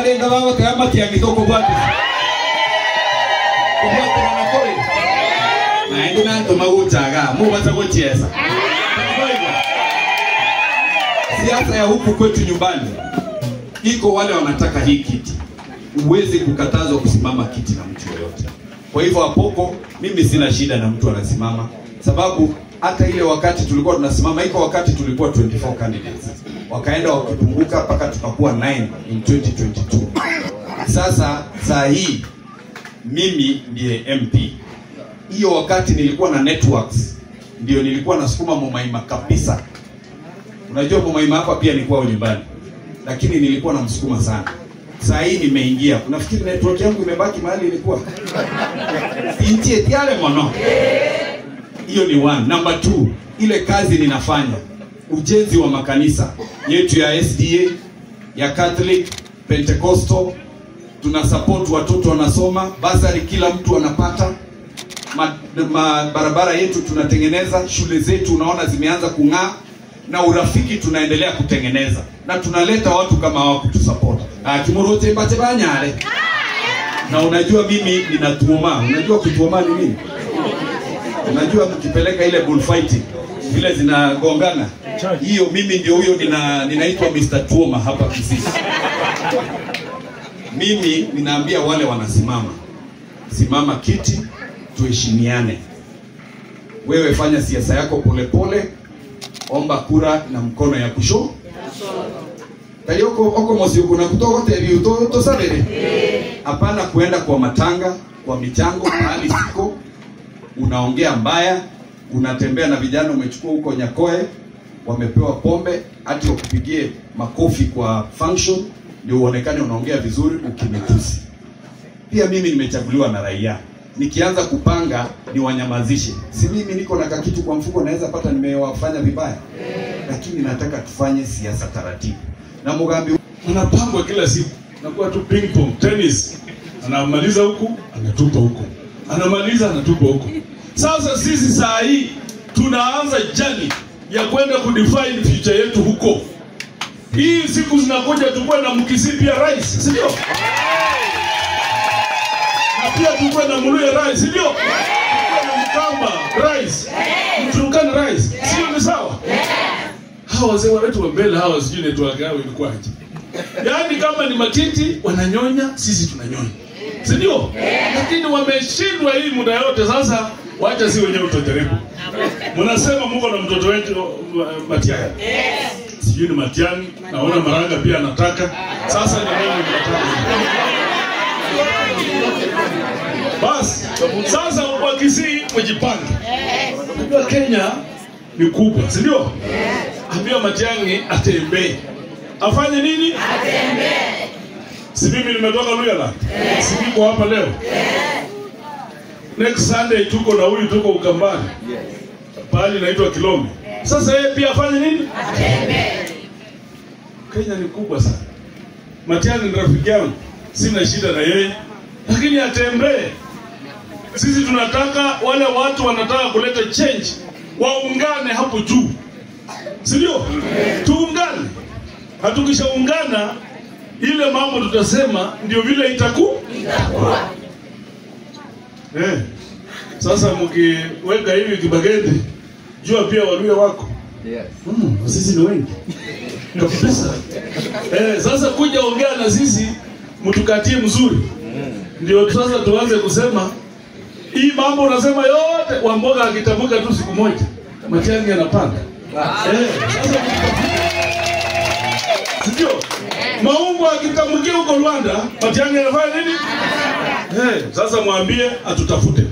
Mbarenga babo tayamati ya kitoko bwate. Kubwate na nakore. Na ndo maguchaga, mubasa gochiesa. Siasa ya huku kwetu nyumbani iko wale wanataka hii kiti. Uwezi kukatazwa kusimama kiti na mtu yoyote. Kwa hivyo Apoko, mimi sina shida na mtu anasimama, sababu hata ile wakati tulikuwa tunasimama, iko wakati tulikuwa 24 candidates. Wakaenda wakipunguka mpaka tukakuwa 9 in 2022. Sasa saa hii mimi ndiye MP. Hiyo wakati nilikuwa na networks, ndio nilikuwa nasukuma Mumaima kabisa. Unajua Mumaima hapa pia ni kwao nyumbani, lakini nilikuwa namsukuma sana. Saa hii nimeingia. Unafikiri network yangu imebaki mahali ilikuwa? Intie tiale mono. Hiyo ni one. Number 2, ile kazi ninafanya, ujenzi wa makanisa yetu ya SDA, ya Catholic, Pentecostal, tuna support watoto wanasoma, basari kila mtu anapata. Barabara yetu tunatengeneza, shule zetu unaona zimeanza kung'aa, na urafiki tunaendelea kutengeneza, na tunaleta watu kama hao kutusupport. Kimurote mbate banyale. Na unajua mimi ninatuoma. Unajua kutuoma ni nini? Unajua mkipeleka ile bullfighting vile zinagongana, hiyo mimi ndio huyo ninaitwa Mr. Tuoma hapa Kisii. Mimi ninaambia wale wanasimama, simama kiti, tuheshimiane. Wewe fanya siasa yako polepole, omba kura na mkono ya kushoto. Tayoko oko mosi na kutoka tebi uto sabere. Hapana kuenda kwa matanga, kwa michango, mahali siko. Unaongea mbaya, unatembea na vijana umechukua huko Nyakoe, wamepewa pombe, hati wakupigie makofi kwa function, ndio uonekane unaongea vizuri ukinitusi. Pia mimi nimechaguliwa na raia. Nikianza kupanga ni wanyamazishe. Si mimi niko na kakitu kwa mfuko naweza pata nimewafanya vibaya. Lakini nataka tufanye siasa taratibu. Na Mugambi unapangwa kila siku. Nakuwa tu ping pong, tennis. Anamaliza huku, anatupa huku. Anamaliza anatupa huku. Sasa sisi saa hii tunaanza journey ya kwenda kudefine future yetu huko. Hii siku zinakuja tukue na Mkisii pia rais, si ndio? Na pia tukue na Muluya rais, si ndio? Tukue na Mkamba rais, Mturukana rais, sio ni sawa? Hawa wazee wetu wa mbele hawa sijui network yao ilikuwaje. Yaani kama ni matiti wananyonya, sisi tunanyonya. Si ndio? Lakini wameshindwa hii muda yote, sasa wacha si wenyewe tutajaribu. Mnasema Mungu na mtoto wetu Matiang'i. Sijui ni Matiang'i, naona Maranga pia anataka. Sasa ni nani anataka? Bas, sasa wa Kisii mjipange. Unajua Kenya ni kubwa, si ndio? Ambia Matiang'i atembee. Afanye nini? Atembee. Si mimi nimetoka Luyaland. Si niko hapa leo. Next Sunday tuko na huyu, tuko Ukambani. Pahali inaitwa Kilombe. Sasa yeye pia afanye nini? Atembee. Kenya ni kubwa sana. Matiang'i ni rafiki yangu. Sina shida na yeye. Lakini atembee. Sisi tunataka wale watu wanataka kuleta change waungane hapo juu. Si ndio? Tuungane. Hatukishaungana ile mambo tutasema ndio vile itakuwa. Sasa mkiweka hivi kibageti, jua pia Waluya wako. Yes. Sisi ni wengi. Kabisa. Sasa kuja ongea na sisi mtukatie mzuri. Ndio sasa tuanze kusema hii mambo unasema yote Wamboga akitamka tu siku moja Matiang'i anapanda. Sasa sio? Maungu akitamkia huko Rwanda, Matiang'i anafanya nini? Sasa mwambie atutafute.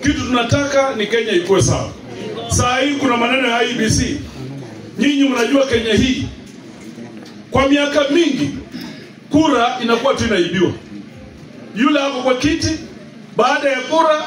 Kitu tunataka ni Kenya ikuwe sawa. Saa hii kuna maneno ya IEBC. Nyinyi mnajua Kenya hii kwa miaka mingi kura inakuwa tu inaibiwa. Yule hapo kwa kiti, baada ya kura